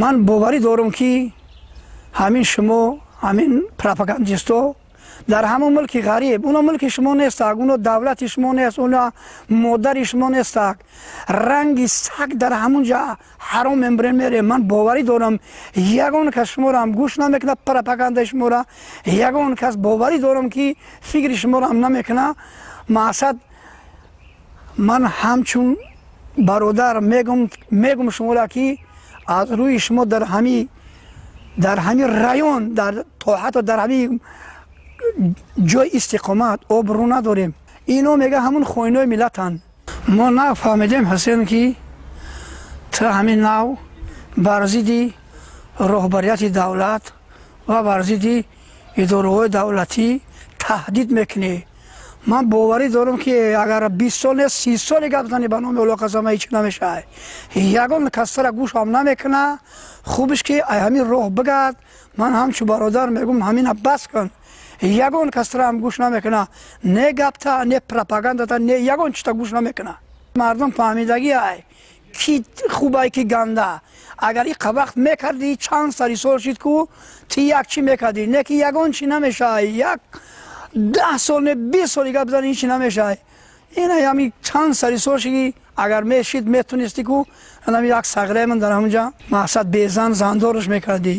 Ман боварӣ дорам, ки ҳамин шумо, ҳамин пропагандистҳо дар ҳамон мулки ғариб, уно мулки шумо нестак, уно давлати шумо нест, уно модари шумо нестак. Ранги саг дар ҳамон ҷа ҳаром мембурен, мере. Ман боварӣ дорам, ягон кас шуморо ҳам гӯш намекунад, пропагандаи шуморо ягон кас, боварӣ дорам, ки фикри шуморо ҳам намекунад. Мақсад, ман ҳамчун бародар мегум шуморо, ки аз рӯи шумо дар ҳами район, дар то ҳатто дар ҳами ҷои истиқомат обрӯ надорем. Ино мега, ҳамун хоинои миллатанд. Мо нафаҳмидем, Ҳусен, ки ту ҳамин нав бар зидди роҳбарияти давлат ва бар зидди идораҳои давлатӣ таҳдид мекунӣ. Ман боварӣ дорам, ки агар 20 сол не, 30 соли гап занӣ, ба номи Олло қасам, ҳеҷ намешавад. Ягон кастара гӯшам намекуна. Хубиш, ки ай ҳамин роҳ бигард. Ман ҳамчун бародар мегӯм, ҳамина бас кун. Ягон кастара ҳам гӯш намекуна, не гапта, не пропагандата, не ягон чита гӯш намекуна. Мардум фаҳмидагӣ ай, ки хубай, ки ганда. Агар иқа вақт мекардӣ, чанд сари сол шид, ку ти як чӣ мекардӣ, не ки ягон чӣ намешавад. Як 10 сол не, 20 соли гап зани, ҳечи намешавад. Ина ҳами чанд сари сол шиди, агар мешид, метунистӣ, ку ҳами як сағираи ман дар ҳамунҷа, мақсад, безан зандораш мекардӣ.